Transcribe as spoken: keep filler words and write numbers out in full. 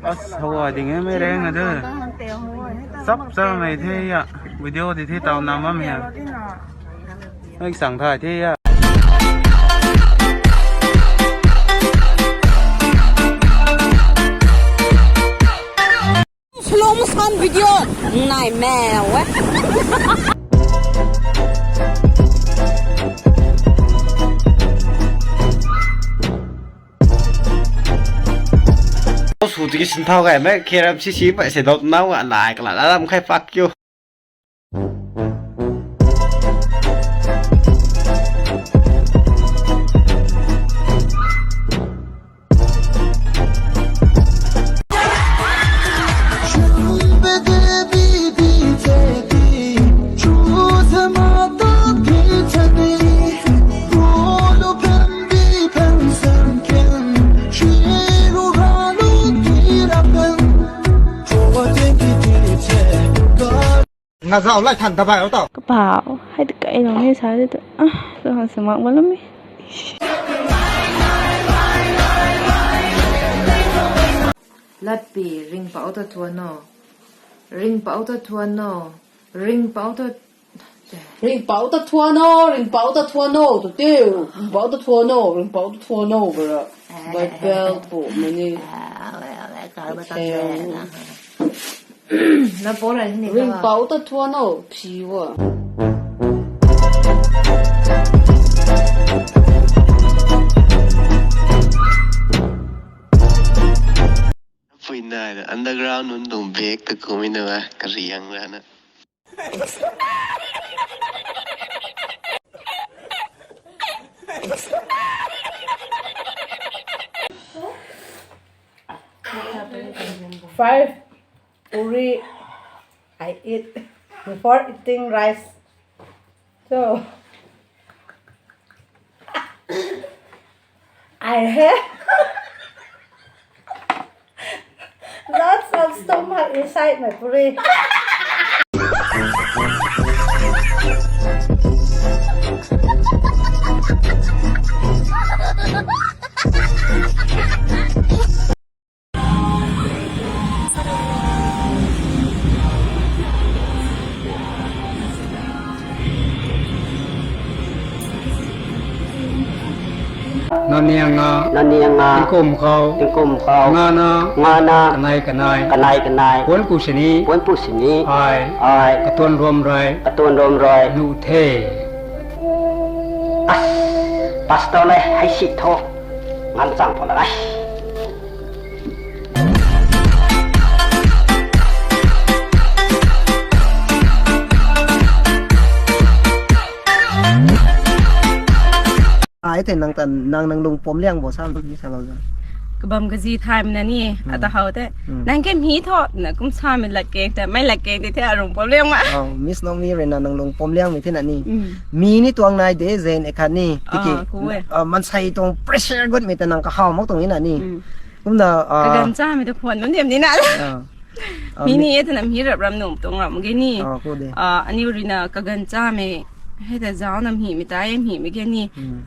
As, hawa ding e mei reng a de. Sap sa mei the ya. Video di the tau nam bam ya. Mei sang thai the ya. Slow motion video nai mei e. Su tiki sin thau gay mei kheram si si pa se dot nau a lai kala la lam khai fuck you. Nga zau lai than dabai o tau. Kapau, hai ta kai lou ni sa de tu. Ah, tu han sa mak ba lou mi. Latpi, ringpau ta thuan o. Ringpau ta thuan o. Ringpau ta Ringpau ta thuan o, ringpau ta thuan o, tu tiu. Ringpau ta thuan o, ringpau ta thuan o, bara. Bible pu mani. Na pora ni. Ringpau ta thuan o, phi wa. Pui nai na underground nunc tuang bag ta kumina ba kariang rana. Five puri I eat before eating rice. So, I have lots of stomach inside my puri. Nanianga, nanianga, tingkum khou, tingkum khou, ngana, ngana, kanei kanei, kanei kanei, puan pu sini, puan pu sini, ai, ai, katuan rom rei, katuan rom rei, nu the. As, pastor le, hai si tho, ngam chang pho la ai. Ai the nang tan, nang, nang lung pom liang bo sam tu ni sa lo ja. Kabam kazi thai mna ni, hmm, ata hau te. Hmm. Nang ke mi tho, na kum sa mi lak keng te, mei lak keng te the arung pom liang ma. Oh, Miss Naomi rui na nang lung pom liang mi the na ni. Hmm. Mi ni tuang nai de zen e khat ni. Tiki, ah, ku e. Ah, mansei tuang pressure gut mi te nang kahau mak tuang ni na ni. Hmm. Kumna, ah, kaganv chamei tu khwan bam diam ni na. Ah. Ah, mi mi ni e twna mi rap ram num tuang ram ge ni. Ah, ko de. Ah, aniu rui na kaganv chamei, hei ta zau na mi mi ta e mi mi ge ni. Hmm.